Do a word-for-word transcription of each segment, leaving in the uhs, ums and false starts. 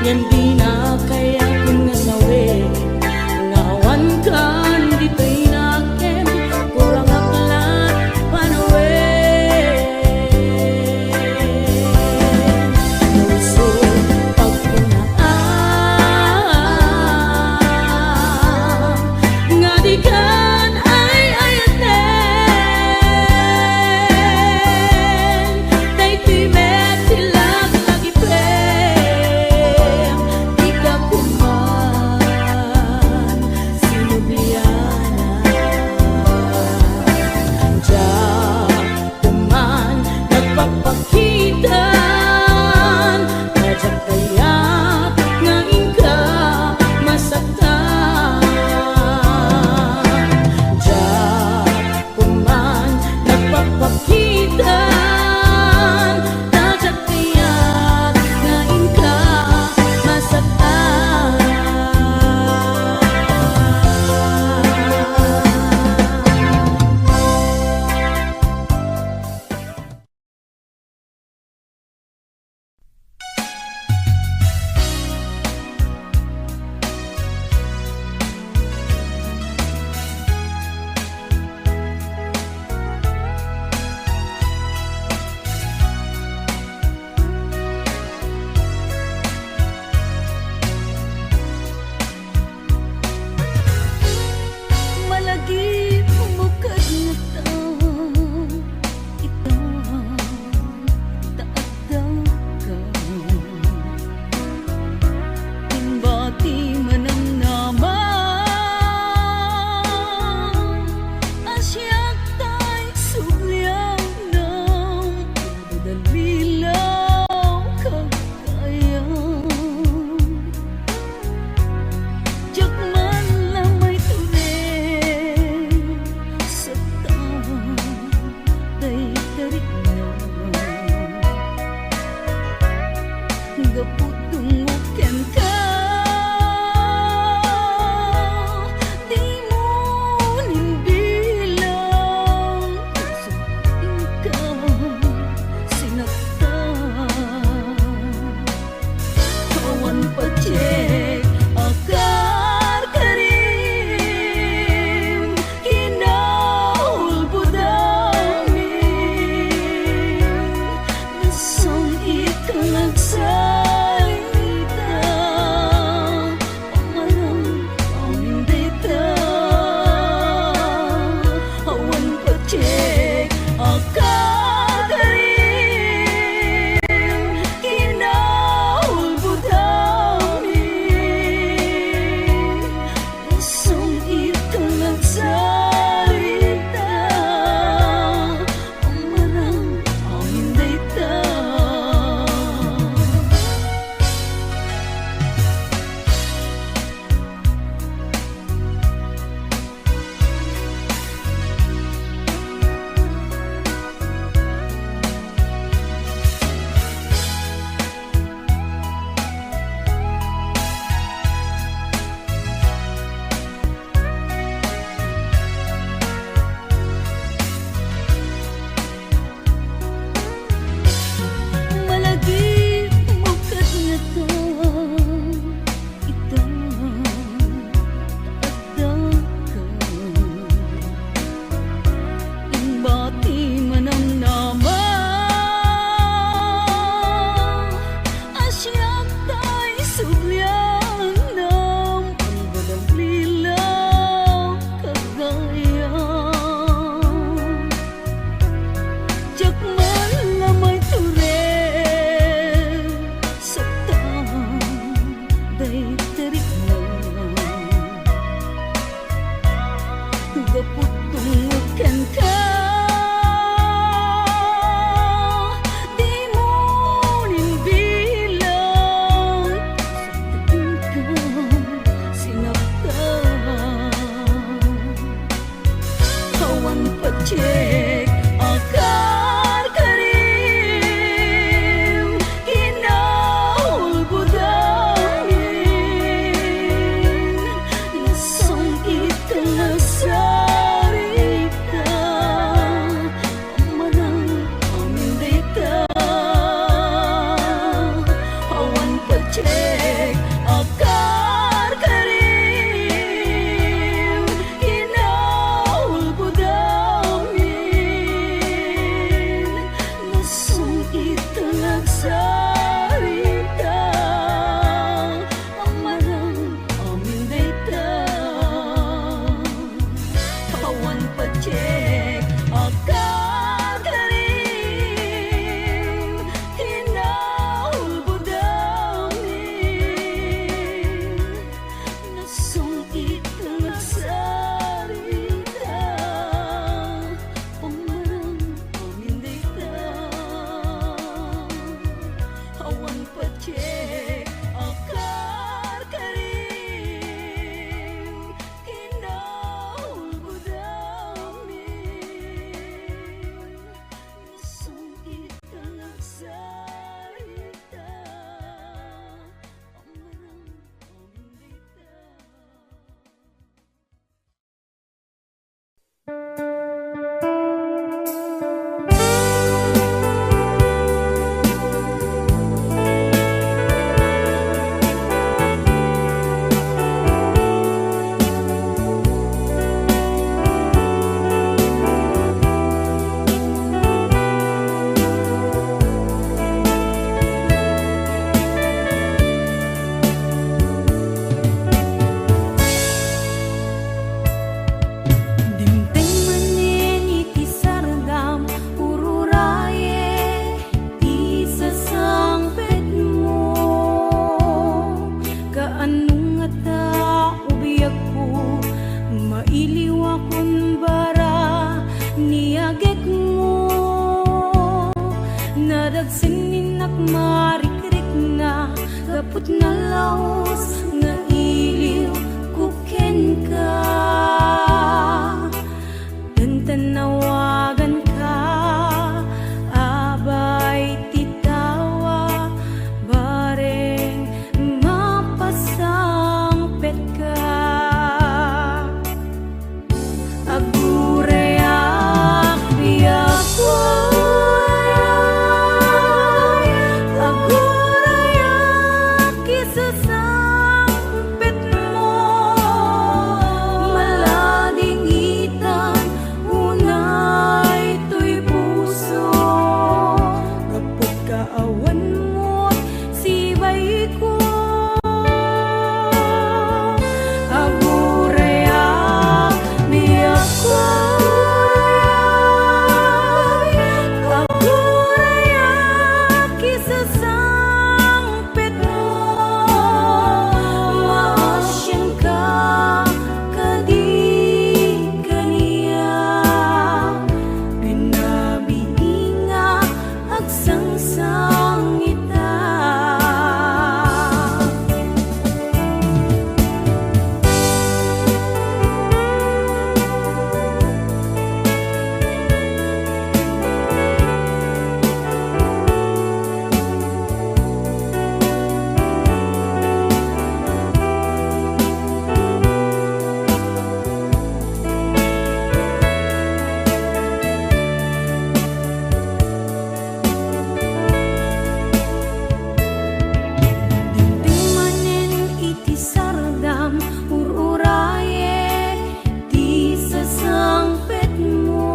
Ken dina kayat nga sawen, nga awan kan ditoy nakem, kurangak lat panawen. Isu pagkunaam nga dikan ay-ayaten, daytoy met ti laglagipen, dika koma sinublianan. Diak koma nagpakpakitan, ta diak kayat nga inka masaktan. Diak koma nagpakpakitan, ta diak kayat nga inka masaktan. Malagipmo kadngatan itan, ta addaka. Imbati manamnama a siak tay sublianam, padalilaw kag kayam. Diak man la maitured, saktan tay tarigna. Gapu dungngo kenka, dimo nimbilang, inka sinaktan. Awan patiek a karkarim, kinaulbodami. Nasam-it kang agsalita. Nalaus nga iliwko kenka, tantannawaganka, abay ti tawa, bareng mapasangpetka. Agurayak, biag ko, agurayak, isasangpetmo, maladingitan, unay toy puso, gapu ta awan met sibaiko. Agurayak, biag ko, agurayak, isasangpetmo, maasianka kadi kaniak, rinabiinga, agsangsangita. Dimdem manen iti sardam, ur-urayek ti sasangpetmo.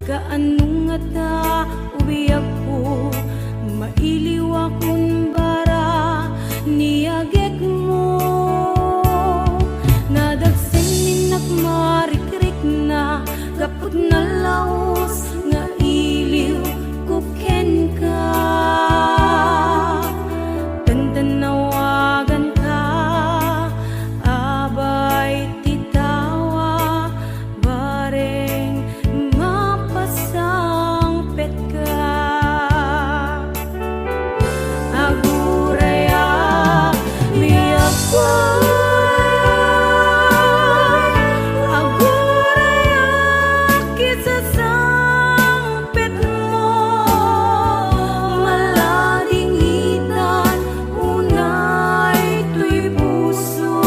Kaano ngata, o biagko, mailiwakon bara ni agekmo? Nadagsen ni innak marikrikna, gapu ta nalaus nga iliwko kenka. Tantannawaganka, abay ti tawa, bareng mapasangpetka. Agurayak, biagko, agurayak, isasangpetmo, maladingitan, unay toy puso,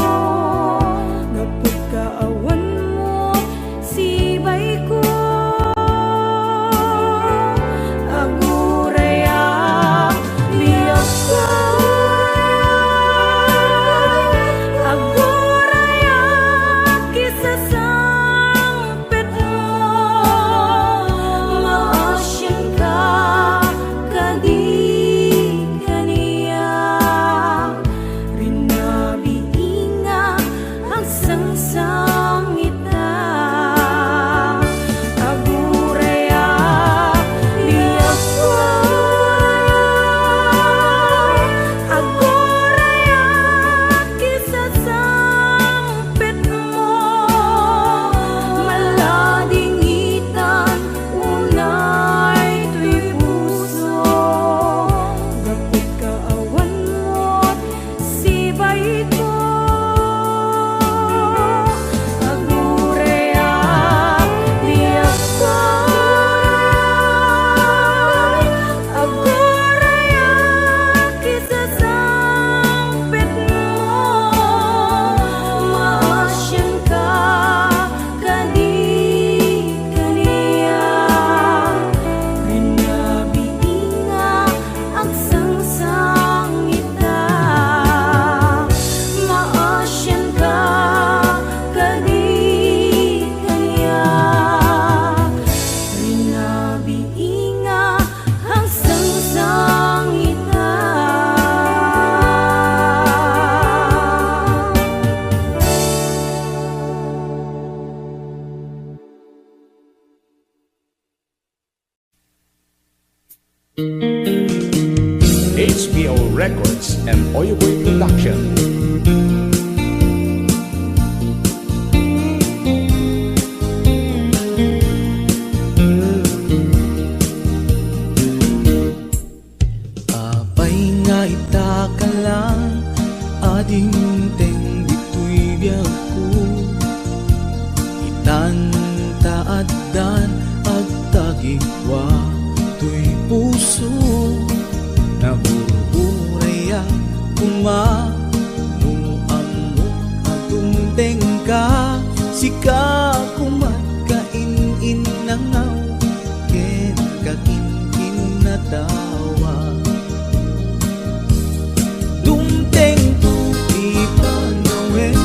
gapu ta awan met sibaiko. Agurayak, biagko, agurayak, isasangpetmo, maasianka kadi kaniak, rinabiinga, agsangsangita. Agurayak, biagko, agurayak, isasangpetmo, maladingitan, unay toy puso, gapu ta awan met sibaiko. Agurayak, biagko, agurayak, isasangpetmo, maasianka kadi kaniak, rinabiinga, agsangsangita, maasianka kadi kaniak, rinabiinga, agsangsangita. H P O Records and Oyoboy Production. Apay nga Dimteng ditoy biagko, itan ta addan agtagikua toy puso. Nagur-urayak koma no ammok a dumtengka, sika koma ti kain-innangaw ken kakinkinnatawa. Dumtengto ti panawen,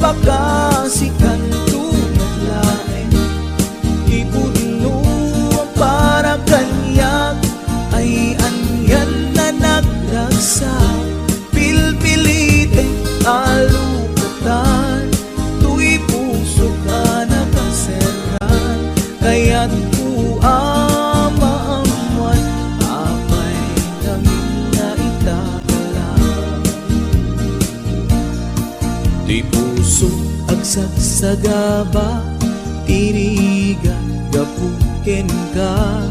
baka sikanto met laeng ti pudno a para kaniak, ay anian a nagragsak. Pilpilitek a lukatan toy pusok a nakaserran. Kayatko a maammuan apay ngamin nga itakala. Ti puso agsagsagaba, ti rigat gapu kenka.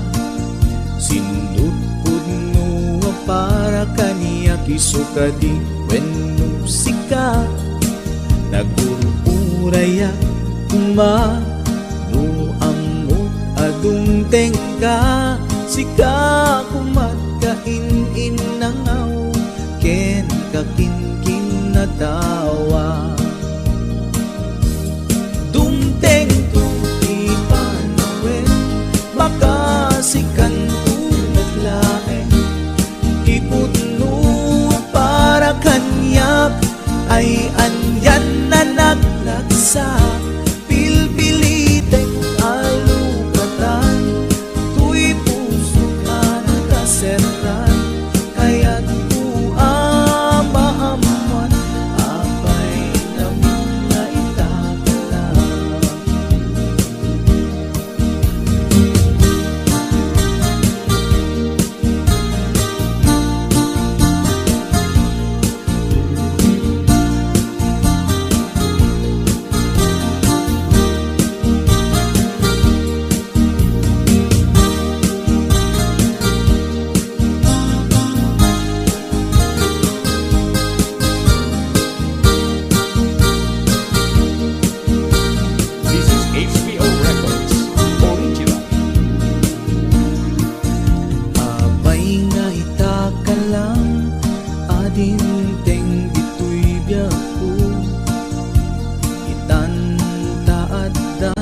Sindutpudno a para kaniak, isu kadi wenno sika. Nagur-urayak koma no ammok a dumtengka, sika koma ti kain-innangaw ken kakinkinnatawa. Dumtengto ti panawen, baka sikanto met laeng ti pudno a para kaniak, ay anian a nagragsak. Pilpilitek a lukatan toy pusok a nakaserran. Kayatko a maammuan apay ngamin nga itakala. This is H P O Records, original. Apay nga itakala a dimteng ditoy biagko, itan ta addan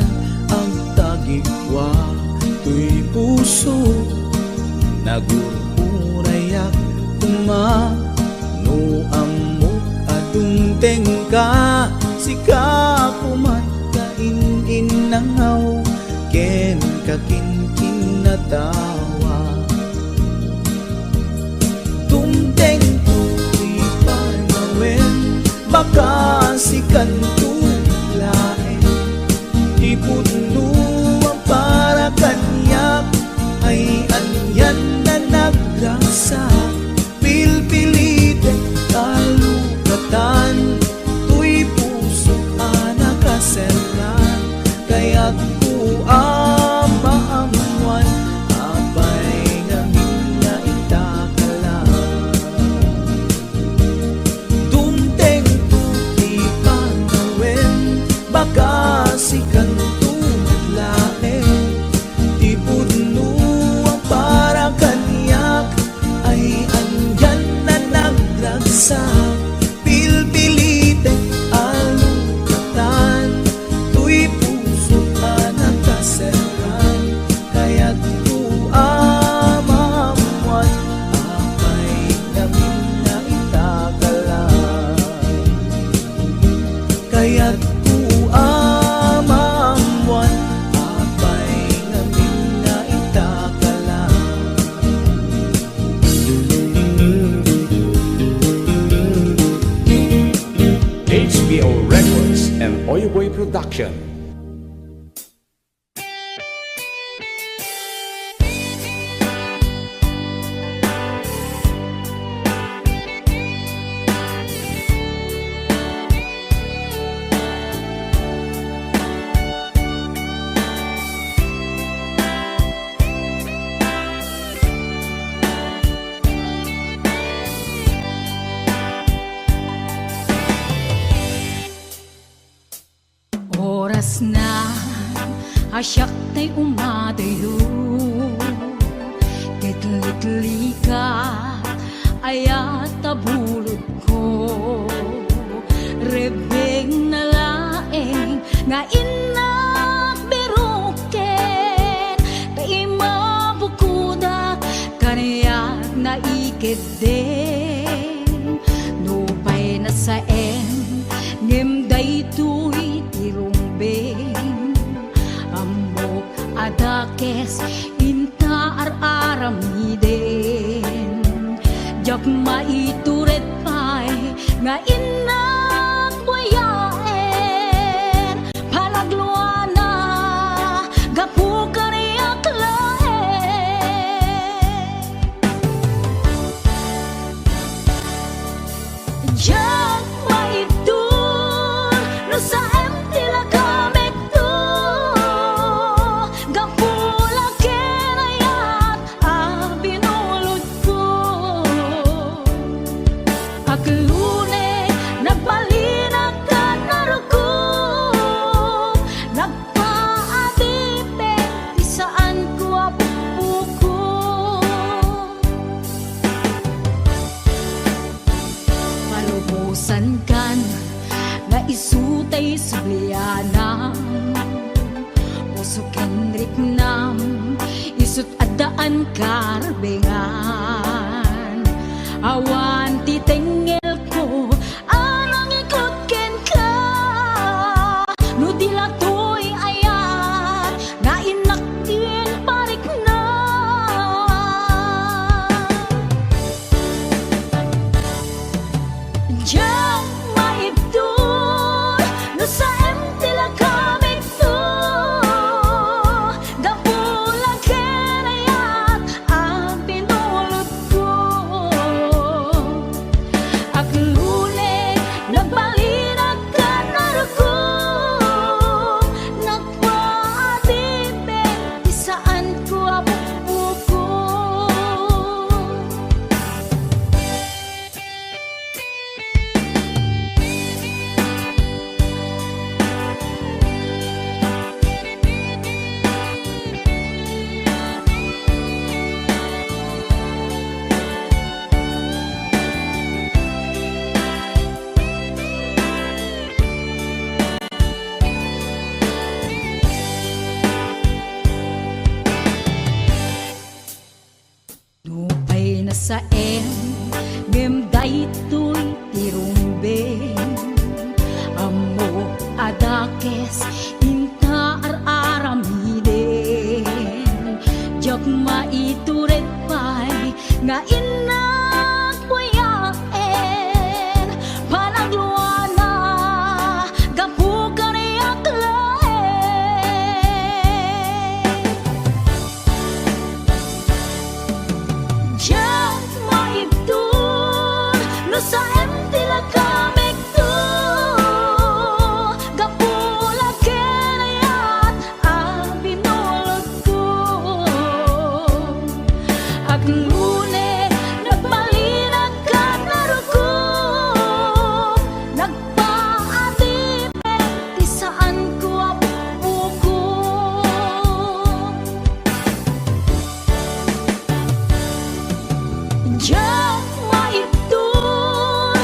agtagikua toy puso. Nagur-urayak koma no ammok a dumtengka, sika koma ti kain-innangaw ken kakinkinnatawa. Dumtengto ti panawen, baka sikanto laeng ti pudno a para kaniak, ay anian a nagragsak. Pilpilitek a lukatan toy pusok a nakaserran. Kayatko a maammuan apay ngamin nga itakala. Dumtengto ti panawen, baka sikanto met laeng ti pudno a para kaniak, ay anian a nagragsak. Pilpilitek a lukatan toy pusok a nakaserran. Kayatko a maammuan apay ngamin nga itakala. Kayatko a maammuan apay ngamin nga itakala. H B O Records and Oyoboy Production. Siak tay umadayo, ket liklikak, ayat a bulodko. Rebbengna laeng nga innak biroken, ta imabukodak kaniak naikeddeng. Nupay nasaem, ngem daytoy ti rumbeng. Ammok a dakes inta ar-aramiden. Diak maitured pay nga innak buyaen. Panagluana gapu kaniak laeng. Diak maibtur no saem ti lagamekto. Gapu la ken ayat a binulodko. Aglune, nagbalinak ken narukop. Nagpaadipek ti saanko a bukbukor. Palubosankan nga isu tay sublianam. Puso ken riknam, isut' addaan karbengan. Awan ti tengngelko a nangikot kenka. No di la toy ayat nga innak ti pariknam. Diak maibtur no saem ti lagamekto. Gapu la ken ayat a binulodko. Aglune, nagbalinak ken narukop. Nagpaadipek ti saanko a bukbukor. Nupay nasaem, ngem daytoy ti rumbeng. Ammok a dakes inta ar-aramiden. Diak maitured pay nga innak buyaen. Panagluana gapu kaniak laeng. Diak maibtur no saem ti lagamekto. Gapu la ken ayat a binulodko. Aglune, nagbalinak ken narukop. Nagpaadipek ti saanko a bukbukor. Diak maibtur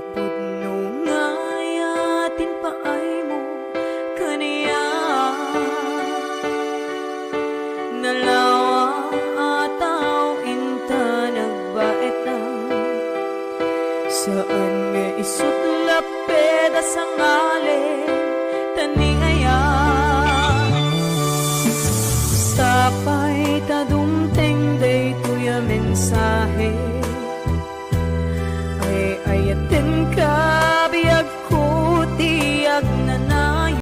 Pudno nga ayaten paaymo kaniak. Nalawa a tao inta nagbaetan. Saan nga isut' laped a sangalen ta ni ayat. Sapay ta dumteng daytoy a mensahe. Ay ayatenka, biagko ti agnanayon.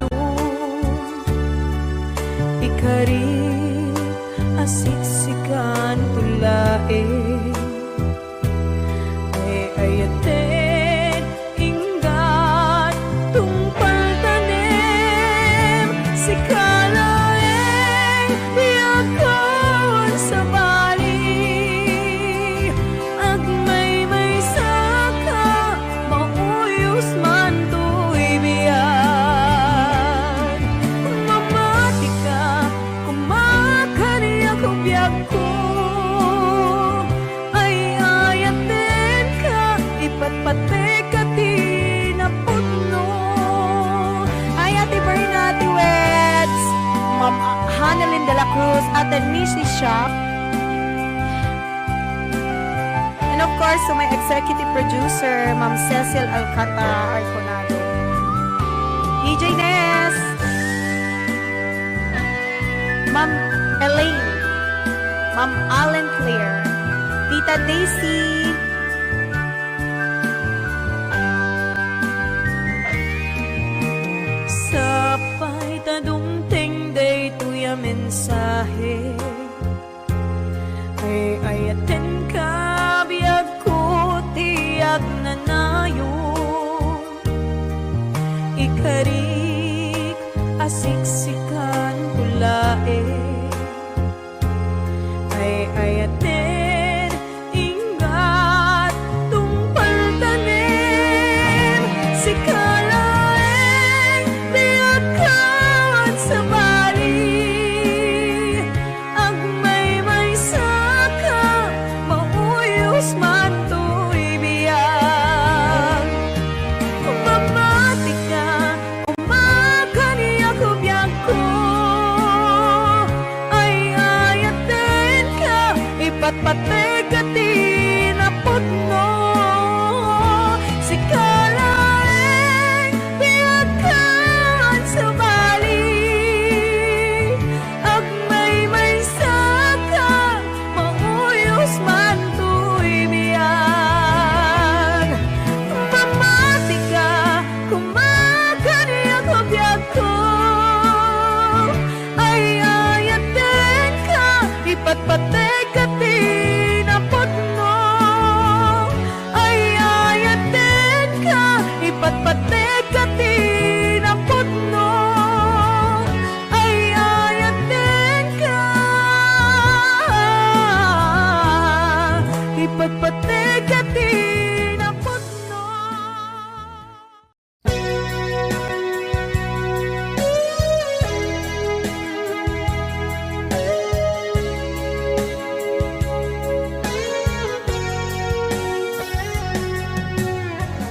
Ikarik a siksikan to laeng. Ay ayaten, inggat tungpal tanem, sika laeng biagko, sabali. Agmaymaysaka, mauyos man toy biag. Mamatika, koma kaniak biagko. Ay ayatenka, ipatpatekka ti napudno. Ay, Ate Berna, Ate Wets, Ma'am Hanelin de la Cruz, Ate Missy Shop. And of course, to my executive producer, Ma'am Cecil Alcantara Arconado. D J Ness. Ma'am Elaine. Ma'am Allen Claire. Tita Daisy. Sapay ta dumteng daytoy a mensahe. Ay ayatenka, biagko ti agnanayon. Ikarik a siksikan to laeng. Ay ayaten, inggat tungpal tanem, sika laeng biagkan, sabali. Agmaymaysaka, mauyos man toy biag. Mamatika, koma kaniak biagko. Ay ayatenka, ipatpatekka ti napudno. Sika laeng biagkan, sabali. Agmaymaysaka, mauyos man toy biag. Mamatika, koma kaniak biagko. Ay ayatenka, ipatpatekka ti napudno. Ay ayatenka, ipatpatekka ti napudno. Ay ayatenka, ipatpatekka ti napudno.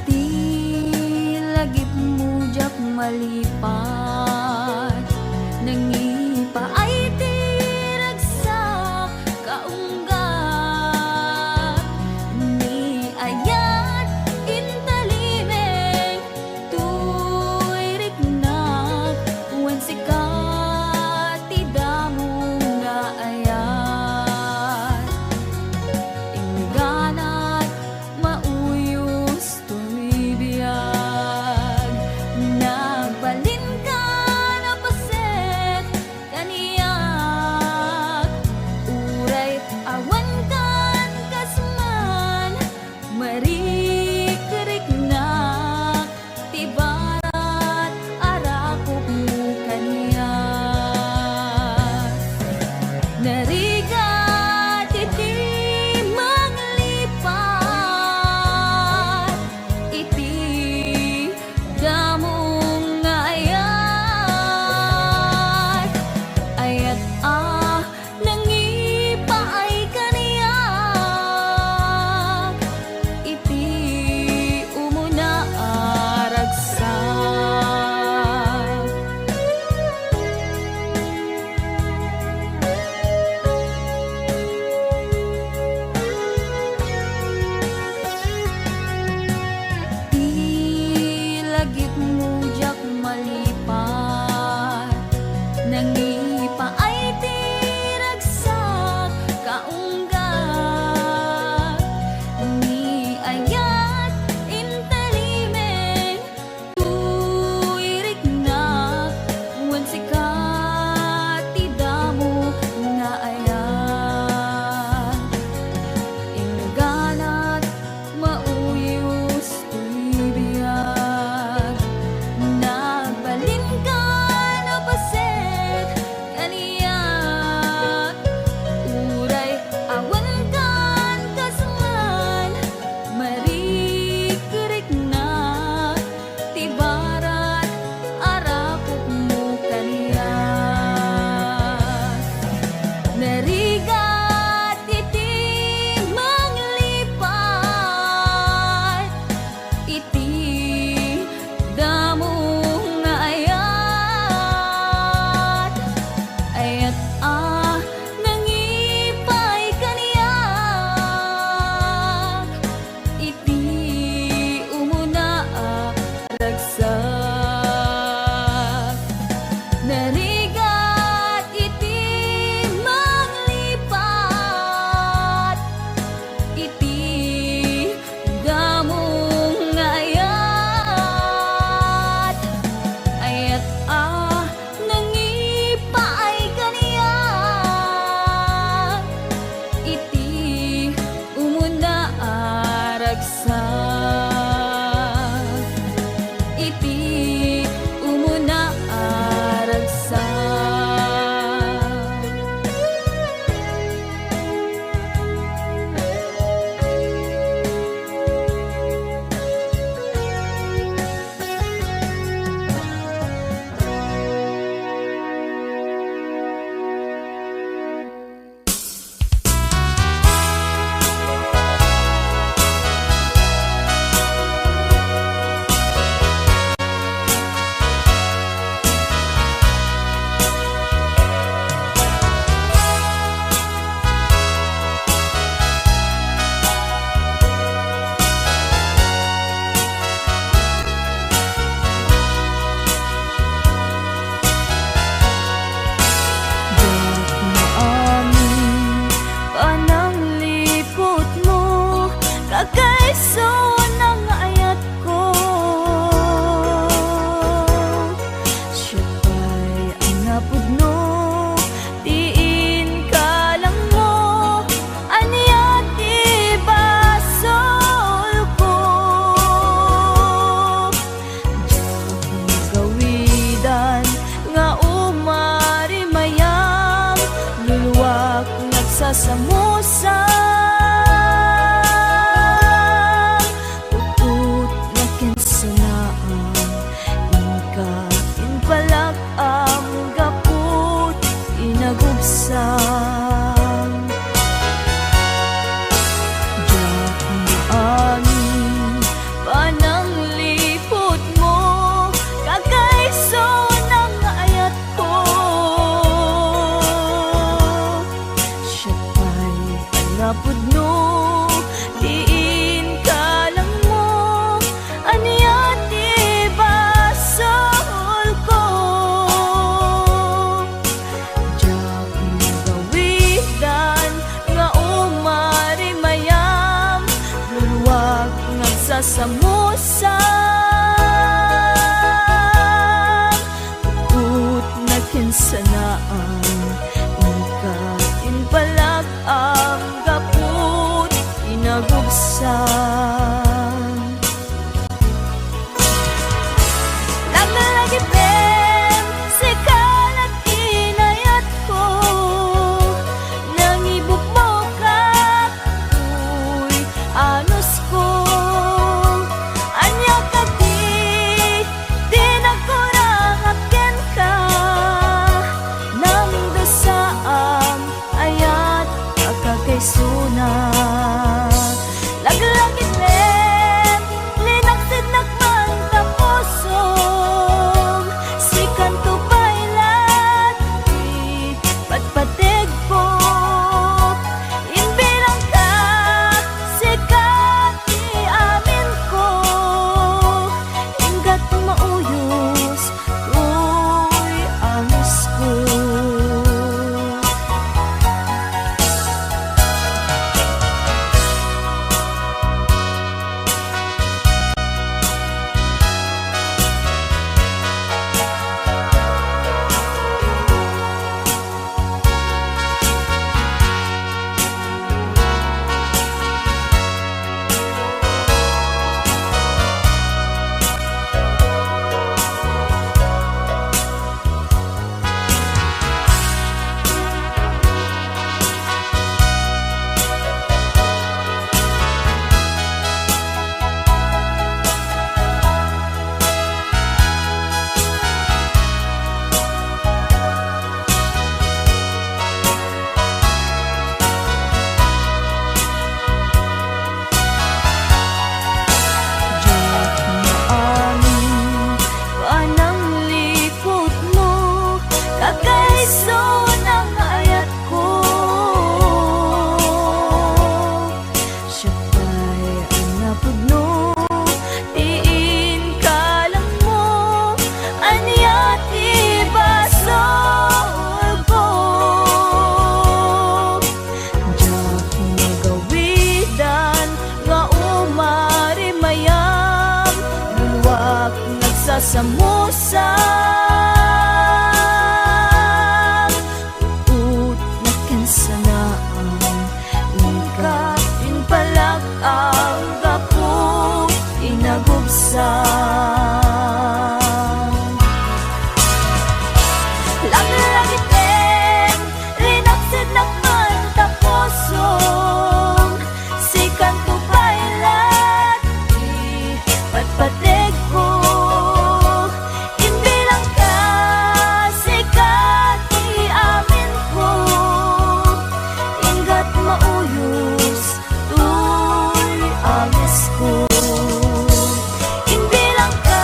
Ti lagipmo diak malipat, nangipaay ti ragsak, kaunggat ni ayat intalimeng. Toy riknak wen sika ti damo nga ayat. Ingganat mauyos toy biag. Nagbalinka Dagitmo diak malipat, nangipaay ti ragsak kaungga. Ni ayat intalimen, tuiriknak, wen sika ti damo nga ayat. Ingganat, mauyos toy biag. Nagbalinka, napaset, nagsasamusang, uot nakensanaan, inka impalak anggapu inagubsang. Langit-langiten, rinapsednak man ta pusong, sikanto pay laeng ti patpategko. Imbilangka, sika ti aminko, inggat mauyos toy amesko. Imbilangka,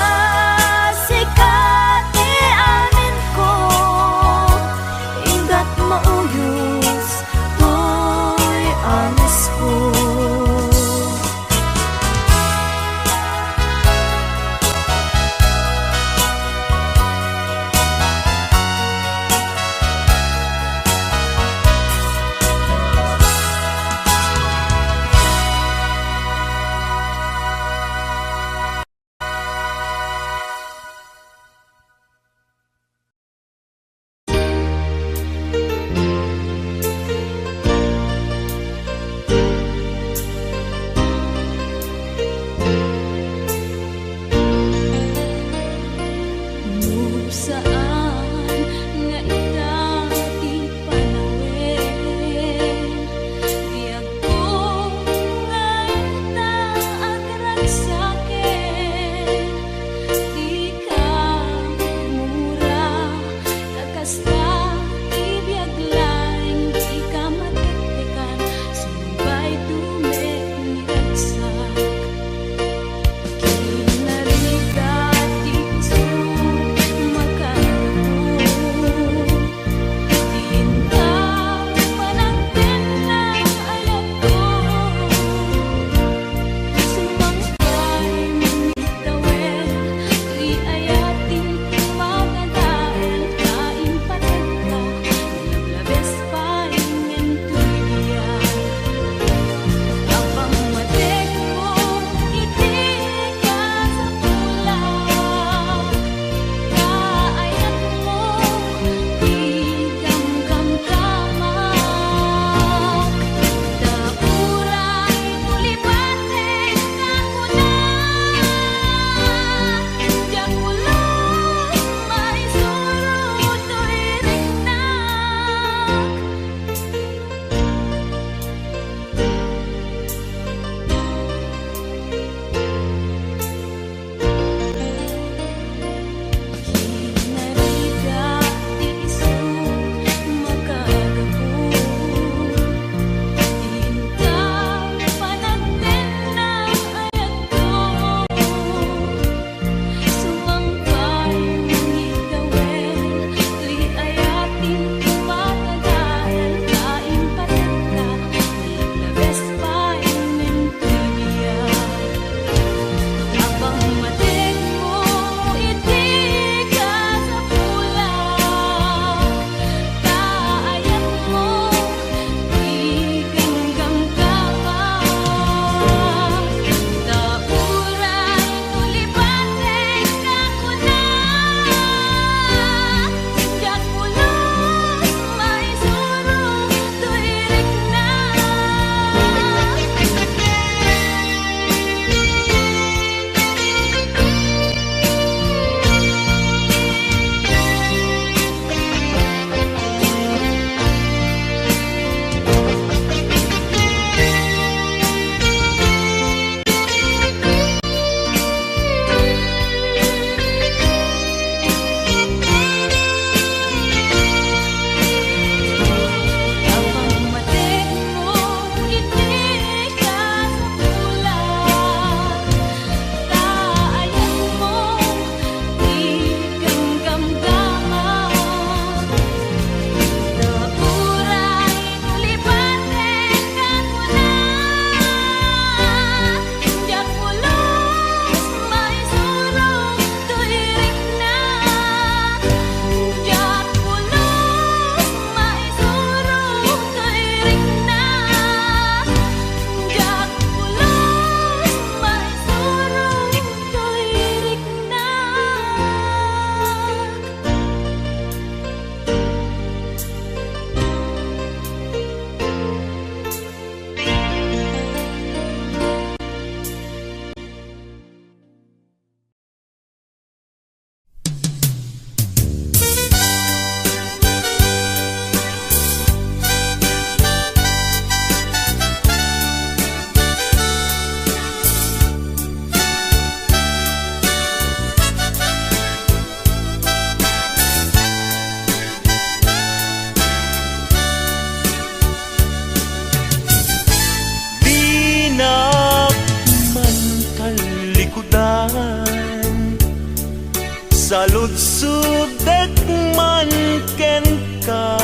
Kaludsodek man kenka,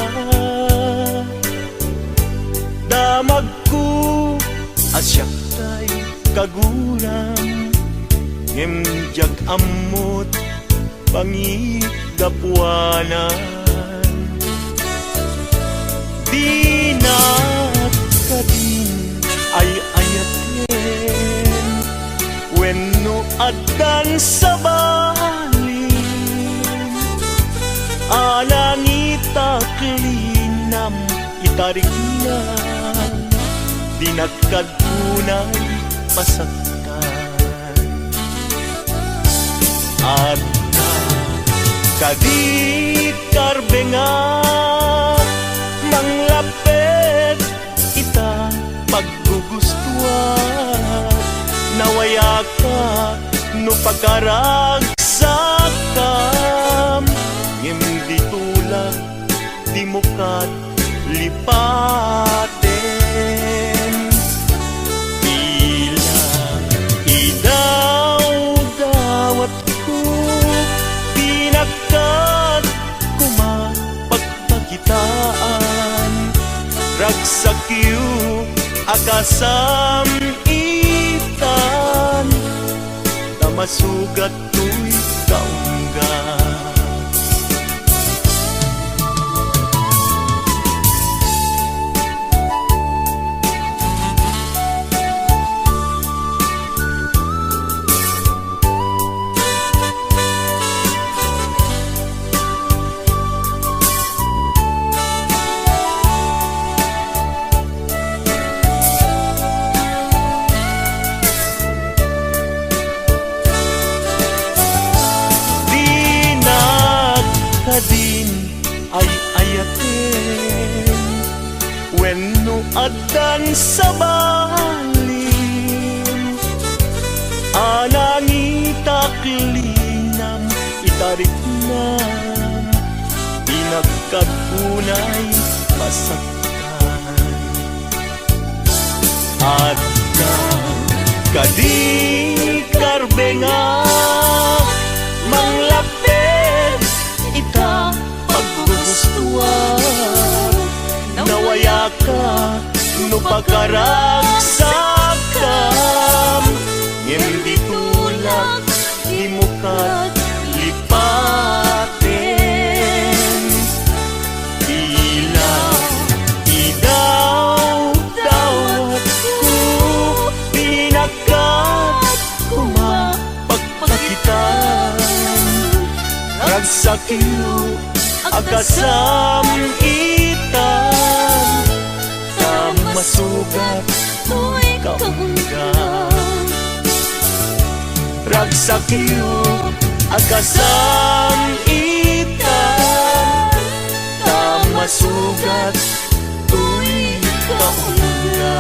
damagko a siak tay kaguram, ngem diak ammot pangigapuanan. Dinak kadin ay-ayaten wenno addan sa balin. Anangitak linam ita riknam, dinak kad unay masaktan. Adda kadi karbengak, manglaped ita paggugustuak. Nawayaka no pakaragsakam, ngem ditola dimo kat lipaten. Tila idawdawatko, dinak kat koma pagpakitaan. Ragsakyo a kasam-itan, ta masugat toy kaungga. Dinak kadin ay-ayaten wenno addan sa balin. Anangitak linam ita riknam, dinak kad unay masaktan. Adda kadi karbengak, manglaped ita paggugustuak. Nawayaka no pakaragsakam, ngem ditola dimo kat lipaten. Tila idawdawatko, dinak kat koma pagpakitaan. Ragsakyo a kasam-itan, ta masugat toy kaungga. Ragsakyo a kasam-itan, ta masugat toy kaungga.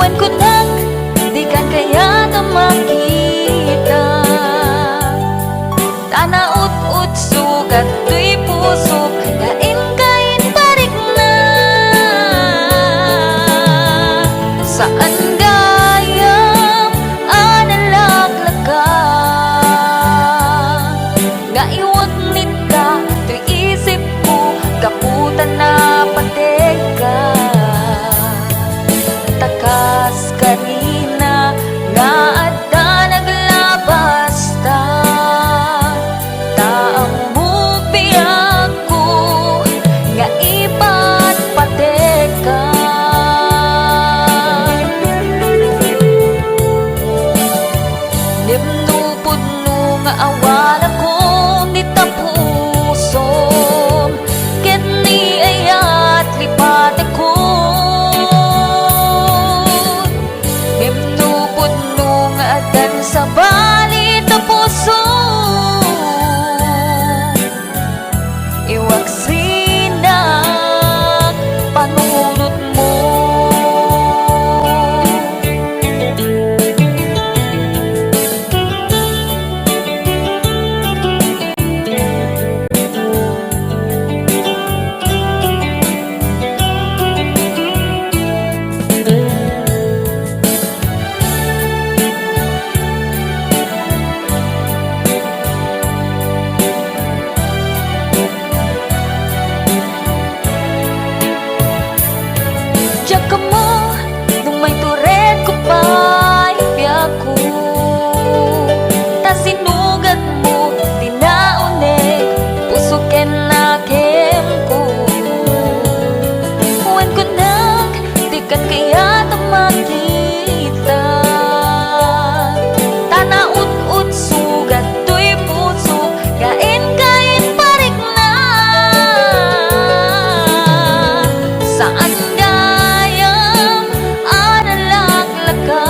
Kunak, dikan kayat a makita. Ta naut-utso kadtoy pusok, nga inka inparikna. Saan gayam a nalaklaka, nga iwagnitka toy isipko, gapu ta napategka. Ta kas karina nga adda naglabasta, ta ammok biagko nga ipatpategka. Ngem no pudno nga awanakon dita pusom, ket ni ayat lipatekon. Ngem no pudno nga addan sabali ta pusom, iwaksinak panunotmo. Diak ammo no maituredko pay biagko, ta sinugatmo ti naunek, puso ken nakemko. Wen kunak, dikan kayat a makita. Ta naut-utso kadtoy pusok, nga inka inparikna. Saan gayam a nalaklaka,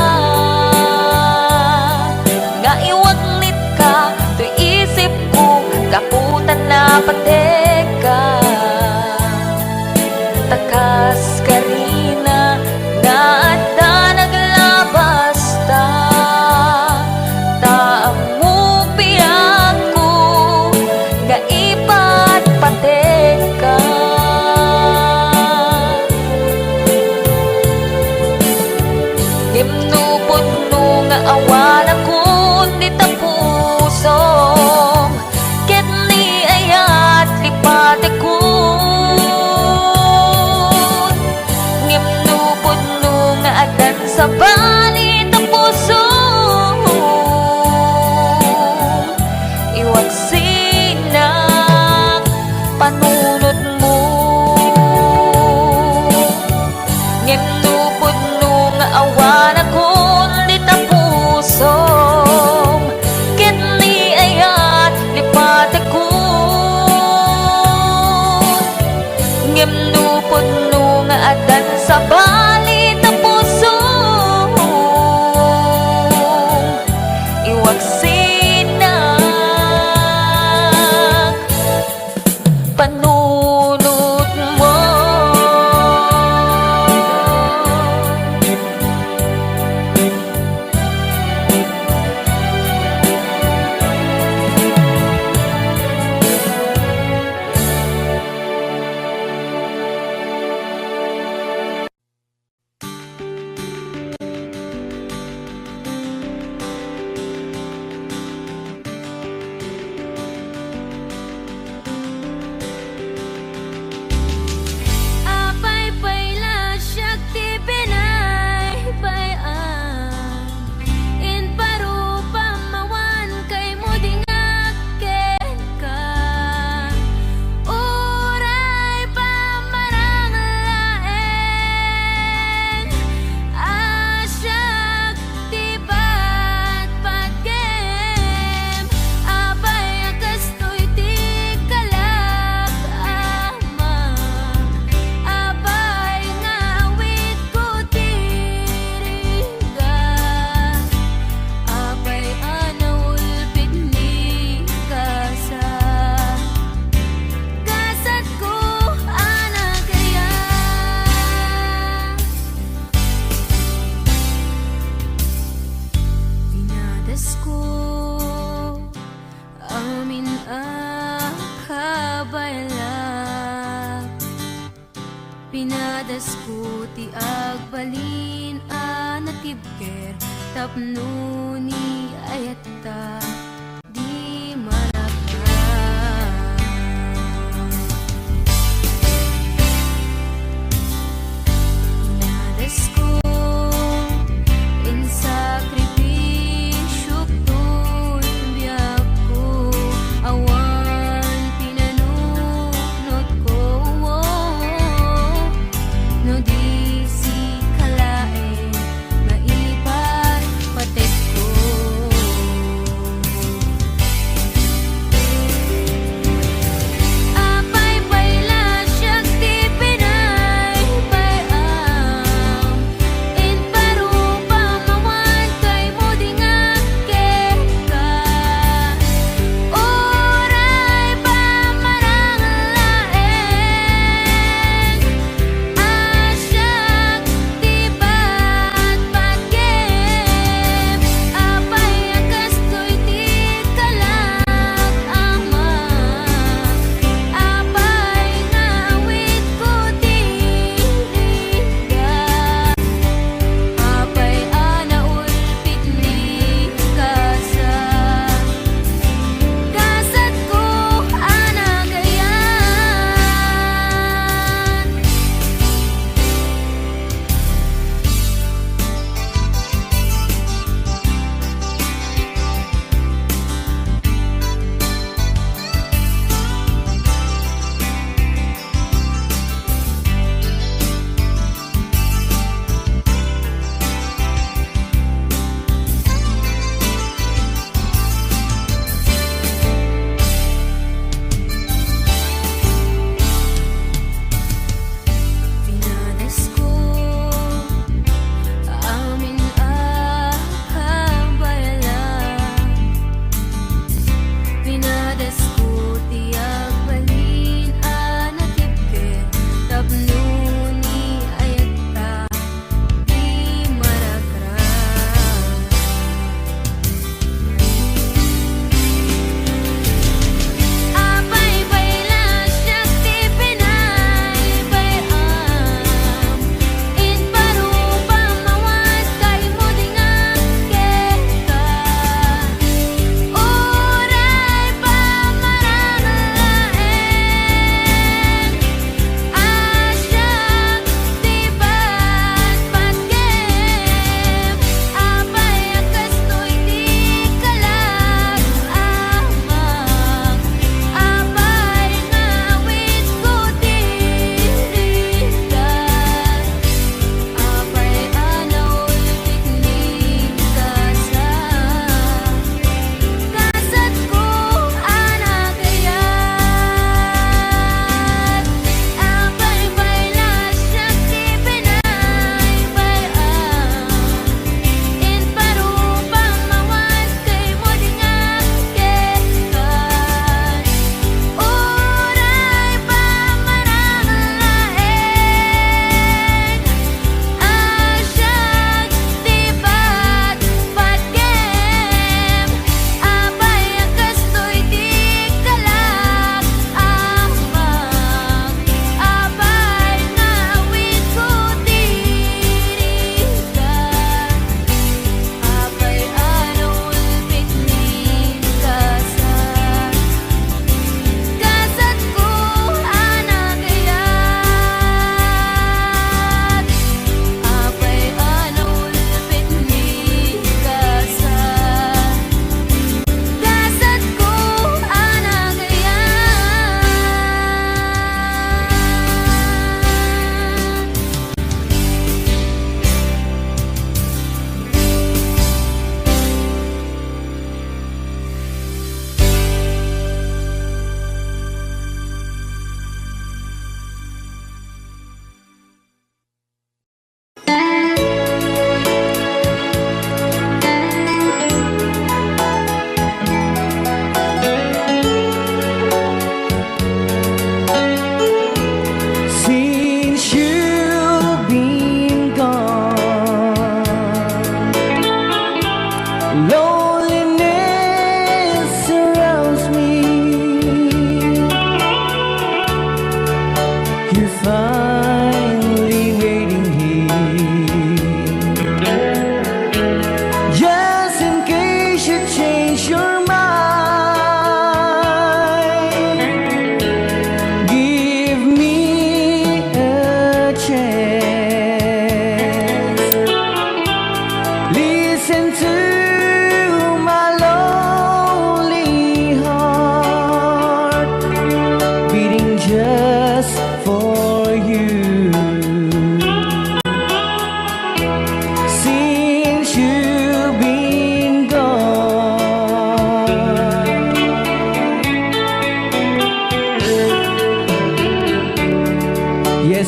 nga iwagnitka toy isipko, gapu ta napategka. Ta kas karina nga adda naglabasta, ta ammok biagko nga ipatpategka. Ngem no pudno nga awanakon dita pusom, ket ni ayat lipatekon. Ngem no pudno nga addan sabali ta pusom, iwaksinak panunotmo. Ngem no pudno nga awanakon dita pusom, ket ni ayat lipatekon. Ngem no pudno nga addan sabali ta pusom, iwaksinak panunotmo. Nadasko ti agbalin a natibker tapno ni ayat ta di manaka. Nadasko, insakripisio toy biagko, awan pinanunotko, no di sika laeng nga ipatpatekko.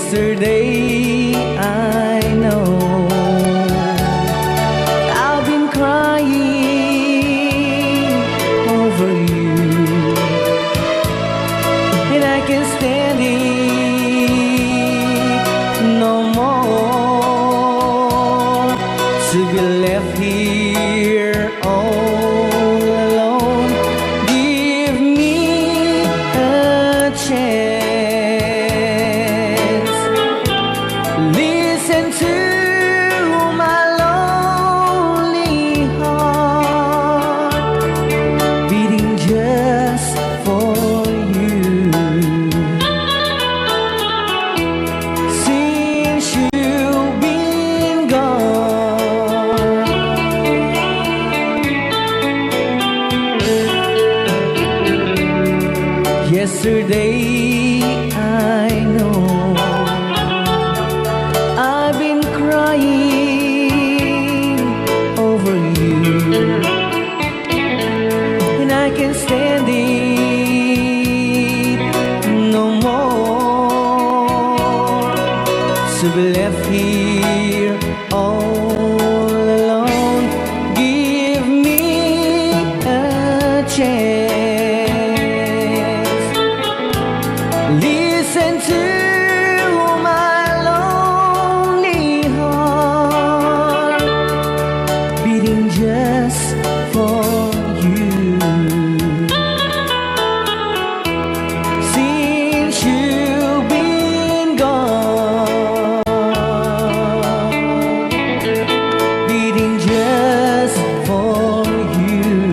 Yesterday, I know I've been crying over you, and I can stand it no more to be left here all alone. Give me a chance. Listen to my lonely heart beating just for you. Since you've been gone, yesterday I know I've been crying over you, and I can stand it no more to be left here all alone. Give me a chance. Listen to my lonely heart beating just for you. Since you've been gone, beating just for you.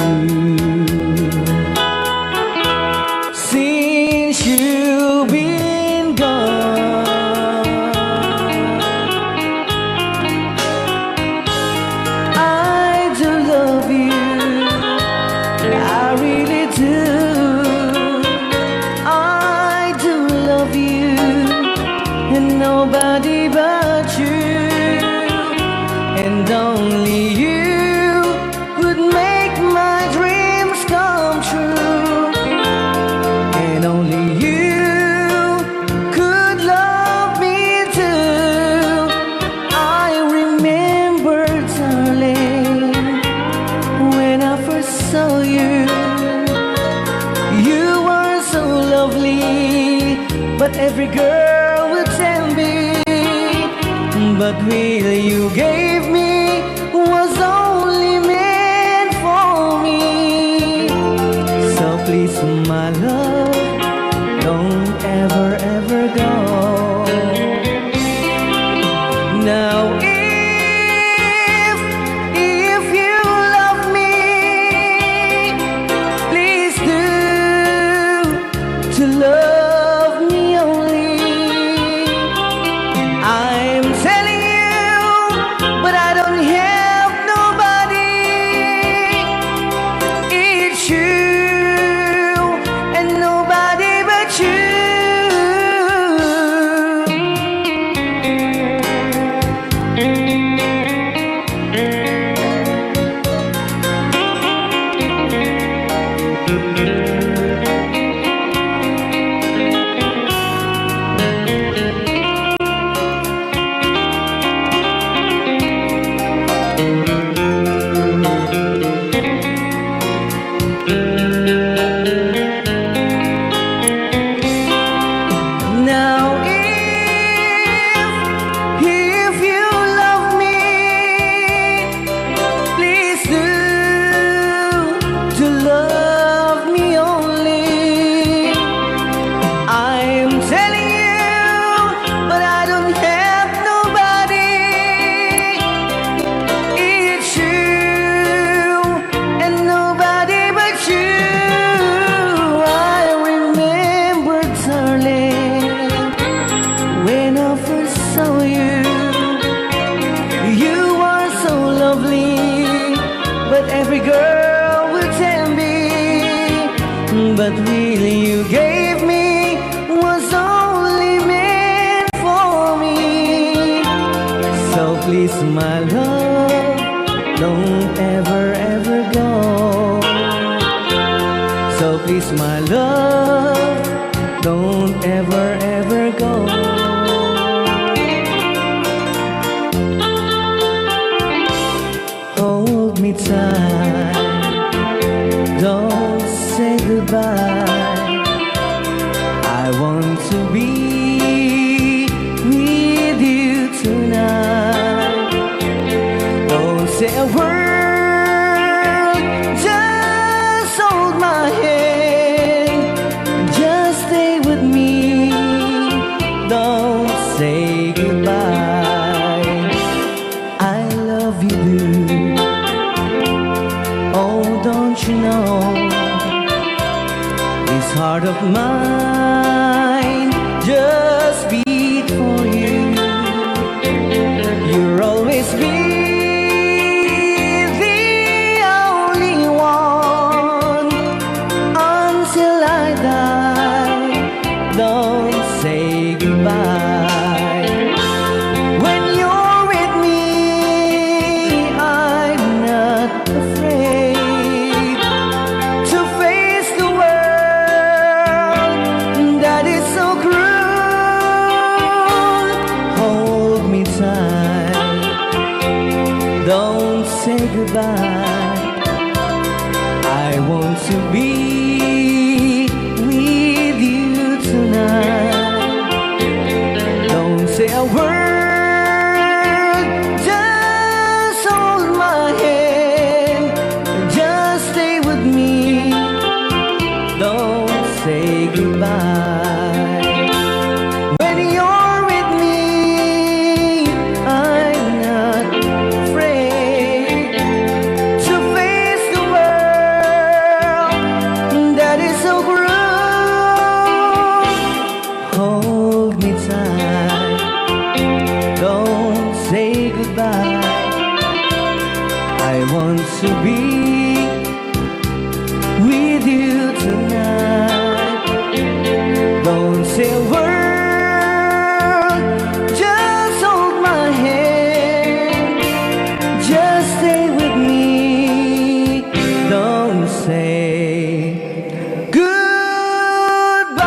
Since you've been gone, I do love you. I really do. I do love you, and nobody but you, and only you could make my dreams come true, and only you could love me too. I remember, darling, when I first saw you, you were so lovely, but every girl would tell me, but will you gave me was only meant for me. So please, my love, don't ever, ever go. Now, if, if you love me, please do to love me only. I'm telling you, but I don't have nobody. It's you and nobody but you. Now, if, if you love me, please do to love me only. I'm telling you, but I don't have nobody. It's you and nobody but you. I remember, darling, when I first saw you, you are so lovely, but every girl will tell me, but really you gave me was only meant for me. So please, my love, don't ever, ever go. So please, my love, don't ever, ever go. Don't say goodbye. I want to be with you tonight. Don't say a word, just hold my hand, just stay with me. Don't say goodbye. I love you, do. Oh, don't you know? This heart of mine just beat for you. You'll always be the only one until I die. Don't say goodbye. When you're with me, I'm not afraid to face the world that is so cruel. Hold me tight. Don't say goodbye. I want to be with you tonight. Don't say a word, just hold my hand, just stay with me. Don't say goodbye. When you're with me, I'm not afraid to face the world that is so cruel. Hold me tight, don't say goodbye. I want to be with you tonight. Don't say a word, just hold my hand, just stay with me. Don't say goodbye.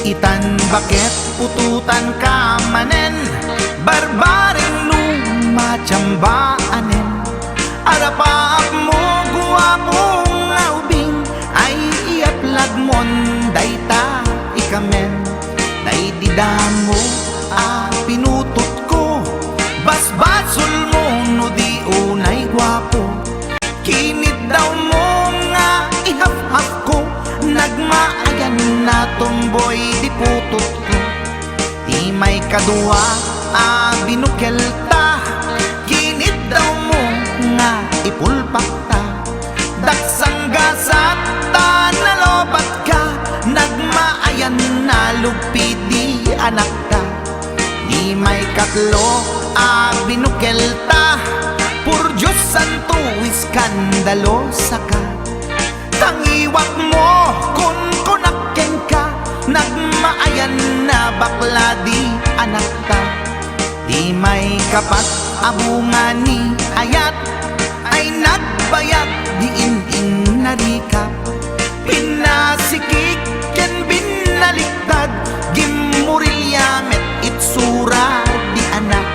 Itan baket putotanka manen, barbareng no matiambaanen. Arapaapmo, guapo nga ubing, ay iyaplagmon dayta ikamen. Daydi damo a pinutotko, basbasolmo no di unay guapo. Kiniddawmo nga ihafhafko, nagmaayan a tomboy di putotko. Ti maikadua a binukelta, kiniddawmo nga ipulpakta. Daksanggasat ta nalobatka, nagmaayan a lugpi di anakta. Ti maikatlo a binukelta, por Dios santo, iskandalosaka. Tangiwakmo, kunkunak kenka, nagmaayan a bakla di anakta. Ti maikapat a bunga ni ayat ay nagbayag di in-innarikap. Pinasikik ken binaliktad, gimmurilya met itsura di anak.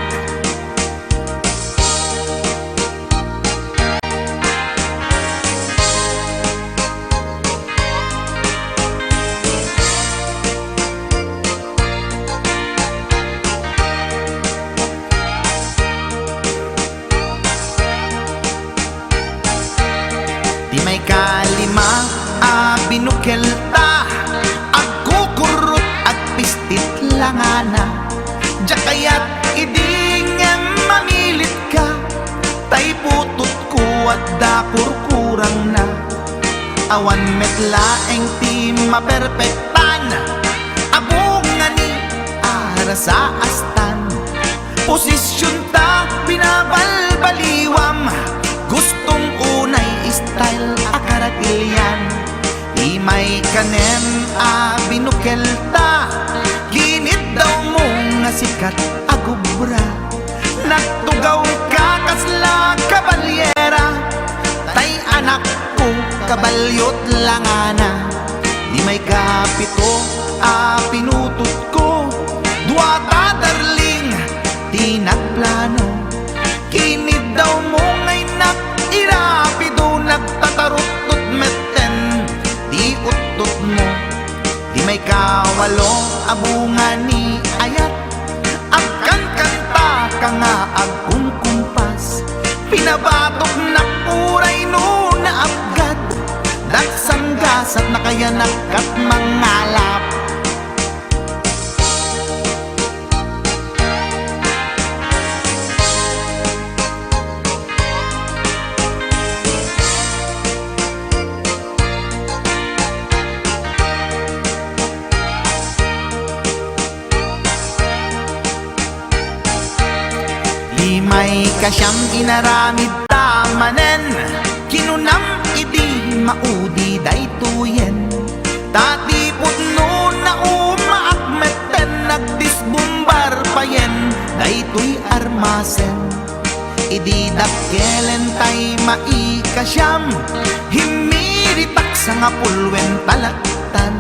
Ti maikalima a binukelta, agkukurrot, agpistit langana. Diak kayat idi ngem mamilitka, tay putotko adda kurkurangna. Awan met laeng ti maperpektan a bunga ni arasaastan. Posisionta binabalbaliwam, gustong unay style a karatilian. Ti maikanem a binukelta, kiniddawmo nga sikat a gubra. Nagtugawka kasla kabalyera, tay anakko, kabalyot langana. Ti maikapito a pinutotko, duata darling ti nagplano. Kiniddawmo nga innak irapido, nagtataruttot metten ti uttotmo. Ti maikawalo a bunga ni ayat, agkankantaka nga agkunkumpas. Pinabatoknak uray no naapgad, daksanggasat nakayanak kat mangalap. Ti maikasiam inaramidta manen, kinunam idi maudi daytoyen. Ta ti pudno naumaak metten, nagdisbumbar payen daytoy armasen. Idi dakkelen tay maikasiam, himmiritak sangapulwen talaktan.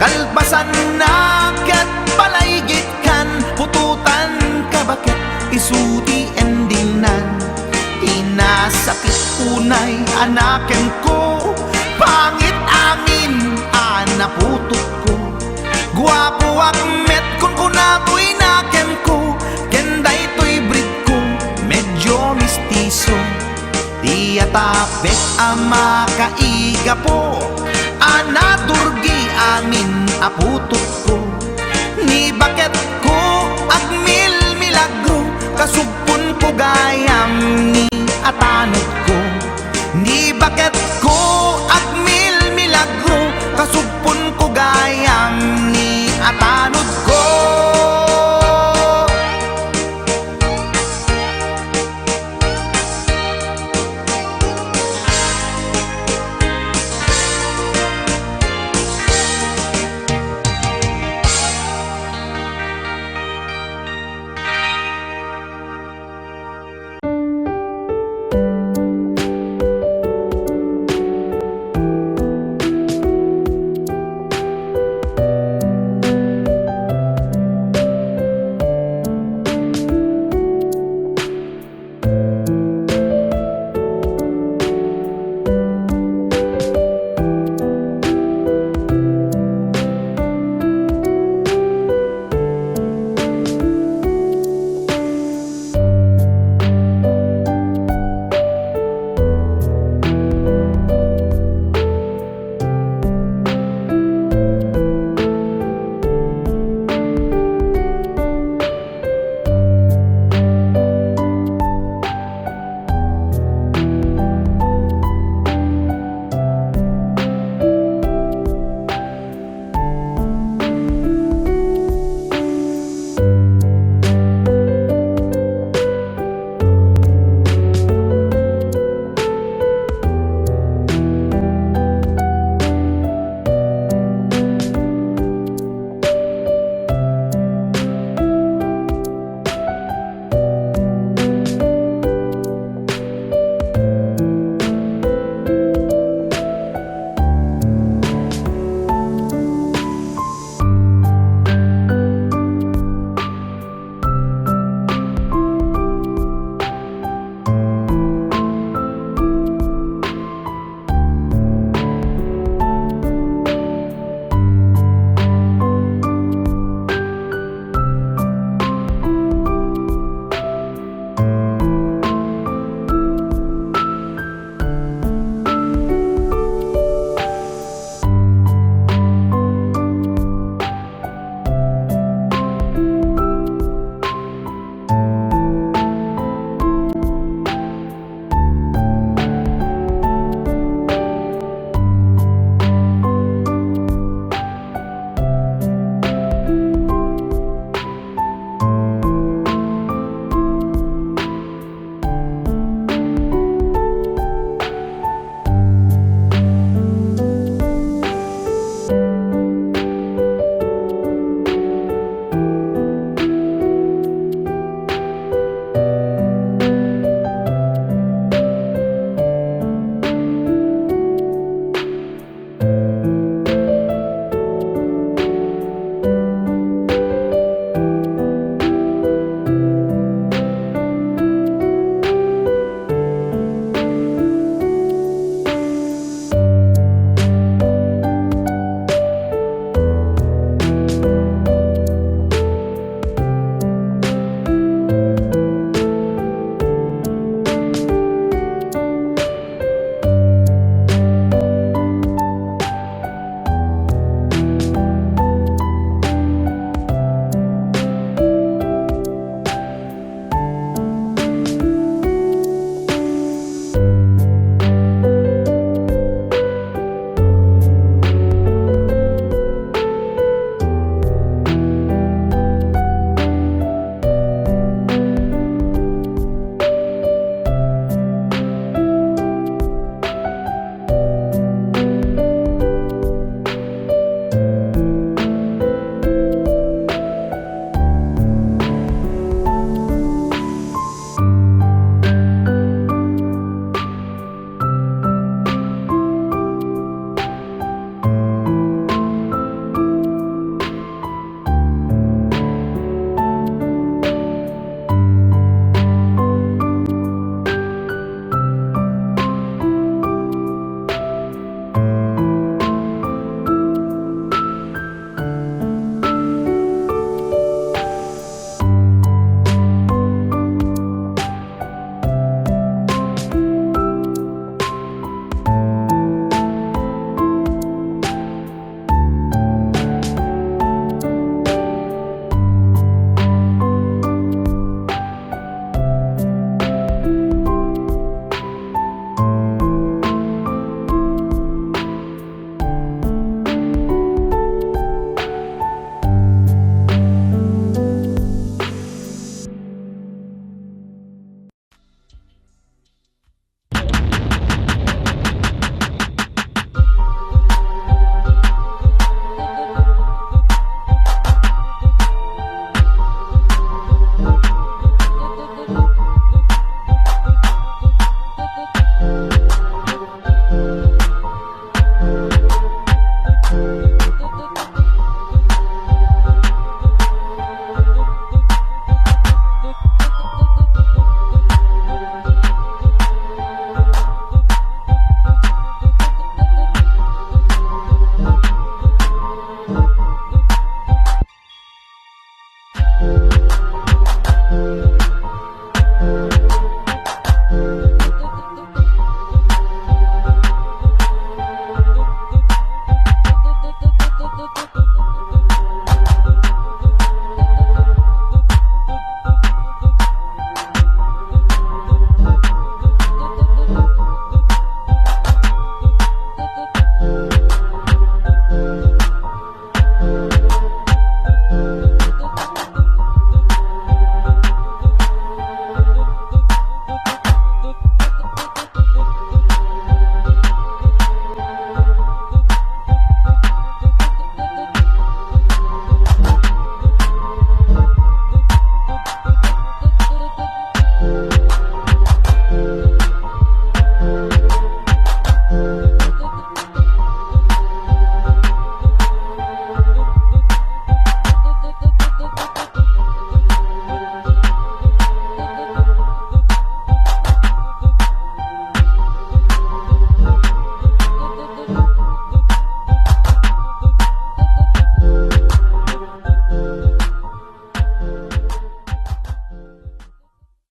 Kalpasanna ket palaygitkan, putotanka baket isu ti endingnan. Inasakit unay a nakenko, pangit amin a naputotko. Guapoak met, kunkunatoy nakenko, ken daytoy breedko, medyo mestizo. Ti atapek a makaigapo, a naturgi amin a putotko. Ni baketko agmilmilagro, kasugponko gayam ni atanekko. Ni baket